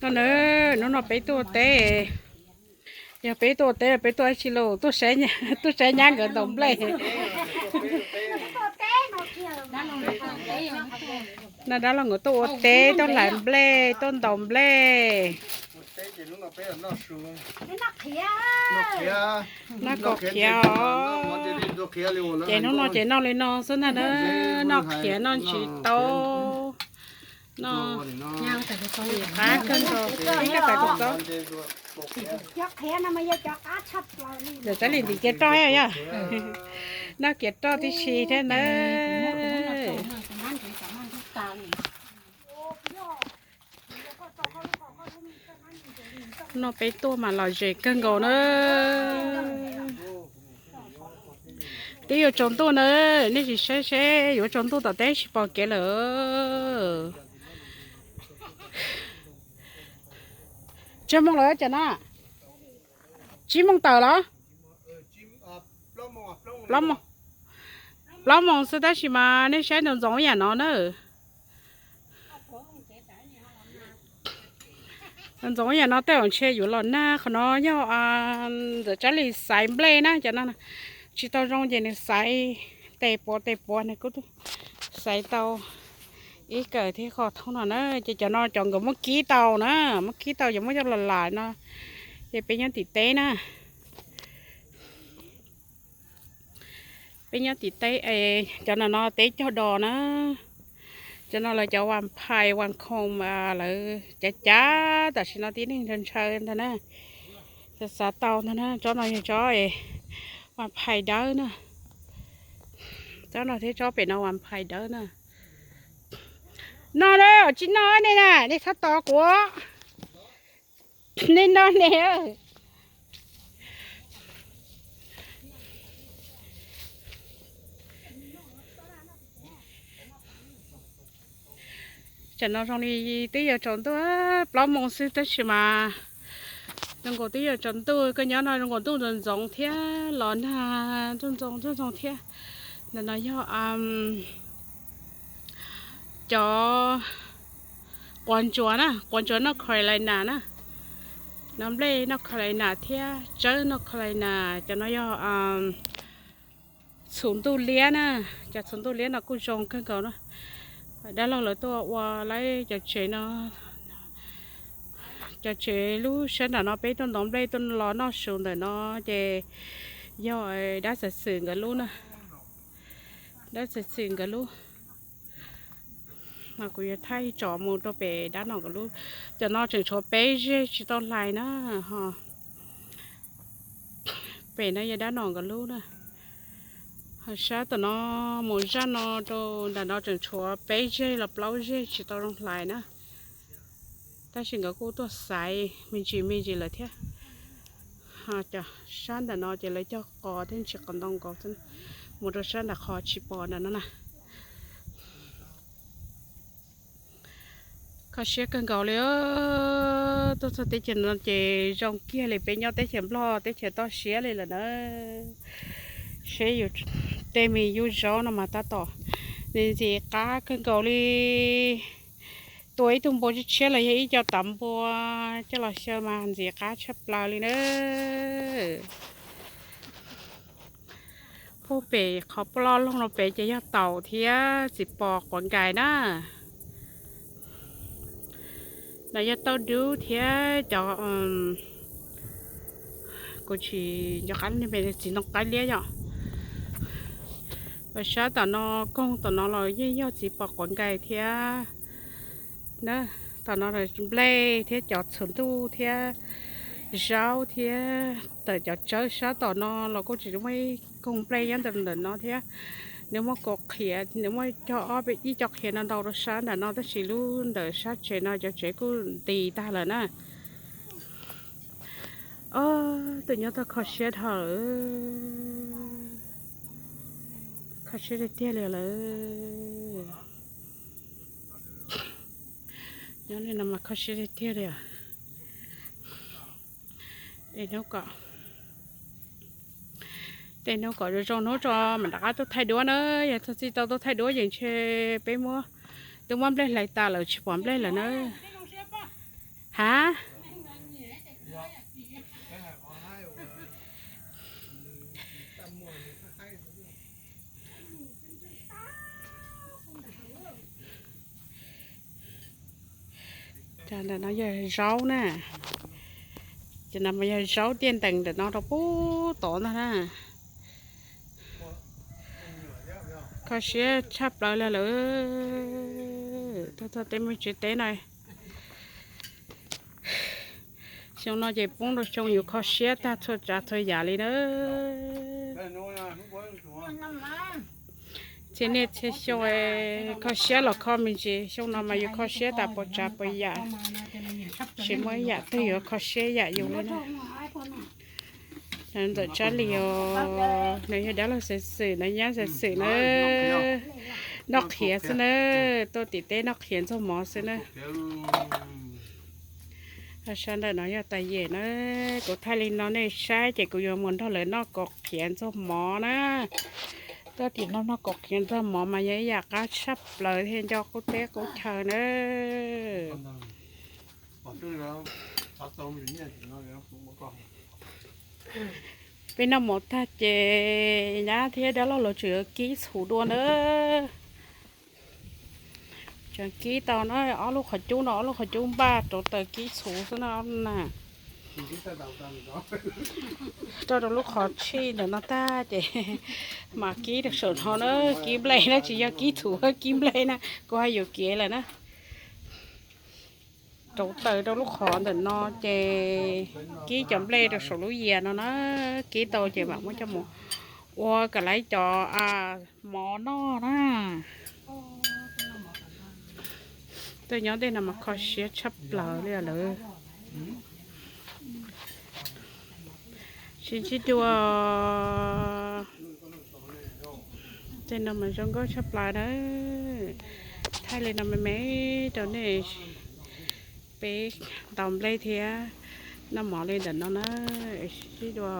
No na, hnub no peb tuaj ua teb. Yog peb tuaj ua teb los peb tuaj ua dab tsi los tuaj saib, tuaj saib nyab nkawd ntaus nplej. No dab laug nkawd tuaj ua teb, tuaj hlais nplej, tuaj ntaus nplej. Noj kom khiav os. Ces hnub no ces noj li no xwb ntag na, noj khiav noj ntsis tau. No, qab kawg nkaus, ib kab tawv tus txob. Ntawm Tsab Lis ntim kiav roj yog, noj kiav roj tib si thiab na. No peb tuaj mas lom zem kawg nkaus na. Twb yuav tsaus ntuj na, nej sim saib seb yuav tsaus ntuj tom teb tsis pom kev lawm. Tsawg moos lawm cov no? Tsib moos tawm los? Plaub moos, plaub moos xwb tab sis mas nej saib ntxoov ntxoov yam no na. Ntxoov yam no tej zaum ntshe yuav los nag. Qhov no yog ntxawm Tsab Lis xaiv nplej na, cov no tsis tau zoo ces nws xaiv tes puav tes puav nws kuj xaiv tau ib kawm thiab qhov thoob no na. Ces cov no cov nkawd muab kib tau na, muab kib tau ces muab coj los lam no. Ces peb nyob tim teb na. Peb nyob tim teb es cov no no teb cog dos na. Cov no lawv cov vas phais vas khoom lawv cav cav tam sim no tib neeg ntshaw ntshaw ntag na. Xav xav tau ntag na, tsob no yog tsob vas phais dawb na. Tsob no thiab tsob pem no vas phais dawb na. No tsis noj nej na, nej txhob tos kuv. Nej noj nej. Tam no zoo li twb yuav tsaus ntuj, plaub moos xwb tab sis mas zoo nkaus twb yuav tsaus ntuj, koj nyob no zoo nkaus ntuj ntxoov ntxoov thiab los nag ntxoov ntxoov ntxoov ntxoov thiab. Ntawm no yog cov quav ntsuav na, quav ntsuav North Carolina na. No nplej North Carolina thiab tsawb North Carolina, cov no yog txhuv ntuj liab na. Cov txhuv ntuj liab no kuj zoo kawg nkaus na. Dab laug lawv tuaj ua lawv cov tsev no, cov tsev lub sab nram no peb tuaj ntov nplej tuaj los noj su ntawm no ces yog dab xav xwm nkawd lub na. Dab xav xwm nkawd lub. Mas kuv yuav thaij tsom mus rau pem dab no nkawd lub. Cov no tseem tshuav peb zeg tsis tau hlais na ho. Pem no yog dab no nkawd lub na. Ho sab tom no mus zaj no rau nram no tseem tshuav peb zeg los plaub zeg tsis tau zoo hlais na. Tab sis nkawd kuj tuaj xaiv me ntsis me ntsis lawm thiab. Ho cov sab ntawm no ces lawv cog qos thiab ntsis qos ntoo nkaus xwb. Mus rau sab nram qhov tsis pom nram no na. Kho siab kawg nkaus li. Tuaj txog teb chaws no ces zoo kiag li peb nyob teb chaws Nplog teb chaws toj siab li lawm na. Seb yus tej me yub zaub no mas tab tom ntxim qab kawg nkaus li. Tua ib tug npua tshiab tshiab los yog ib co tav npua coj los xyaw mas ntxim qab tshaj plaws li na. Puag pem qhov ploj loog no pem ces yog taum thiab txiv pos quav nkais na. No yog tauj dub thiab cov, kuv tsis nco qab txiv ntoo qaib liab yom. Sab tom no koog tom no los yeej yog txiv pos quav nkais thiab. Tom no nplej thiab cov txhuv ntuj thiab zaub thiab tawm cov tsawb sab tom no los kuj tseem muaj ib koog nplej nyob ntawm no thiab. Nws muaj kaum qhiav, nws muaj cog ob ib co qhiav no ntau rau sab nram no tab sis lub ntawm sab tsev no cov tsev kuj nti tag lawm na. Tus nyob tau kho siab dhau lawm, kho siab tiag tiag li lawm. Nyob li no mas kho siab tiag tiag li. Tej hnub kom zoo hnub tso mam rov qab tuaj thaij duab na. Yog txog txij tau tuaj thaij duab ces ntshe peb muab Twb muab nplej hlais tas lawm tsis pom nplej lawm na. Ha? Ntawm no yog zaub na. Ces no mas yog zaub tiaj ntees ntawm no rau pub tod ntag na. Kho siab tshaj plaws li lawm. Tuaj txog tej me ntsis teb no, xyoo no ces poob rau xyoo yus kho siab tag txhua tsav txhua yam li na. Txhia niaj txhia xyoo kho siab los kho me ntsis, xyoo no mas yus kho siab tas puas tsav puas yam. Tsis muaj ib yam twg yuav kho siab yam yus li na. Ntxawm Tsab Lis os, nws yog dab laug Xaiv Xwm, nws nyab Xaiv Xwm na. Noj qhiav xwb na, tuaj tim teb noj qhiav ntxuag mov xwb na. Sawv ntawm no yog tais yem na, kuv thaij li no nej saib ces kuv yuav mus nrog lawv noj kaus qhiav ntxuag mov na. Tuaj tim no noj kaus qhiav ntxuag mov mas yog ib yam qab tshaj plaws thiaj nco qub teb qub chaw na. Peb noj mov tag ces nyab thiab dab laug lawv tseem yuav kib txhuv dua na. Tseem kib tau na, ob lub qhov cub no, ob lub qhov cub npaj rauv taws kib txhuv xwb na na. Rau rau lub qhov tshij ntawm no tag ces mam kib rau saum no na, kib nplej na, tsis yog kib txhuv, kib nplej na, kuv hais yuam kev lawm na. Rauv taws rau lub qhov ntawm no ces kib cov nplej rau saum lub yias no na, kib tau ces mam muab coj mus ua kom lawv cov mov noj na. Tuaj nyob tej no mas kho siab tshaj plaws li lawm. Sib ntsib dua. Tej no mas zoo nkauj tshaj plaws na. Thaij li no me me rau nej, peb ntaus nplej thiab noj mov li ntawm no na. Sib ntsib dua.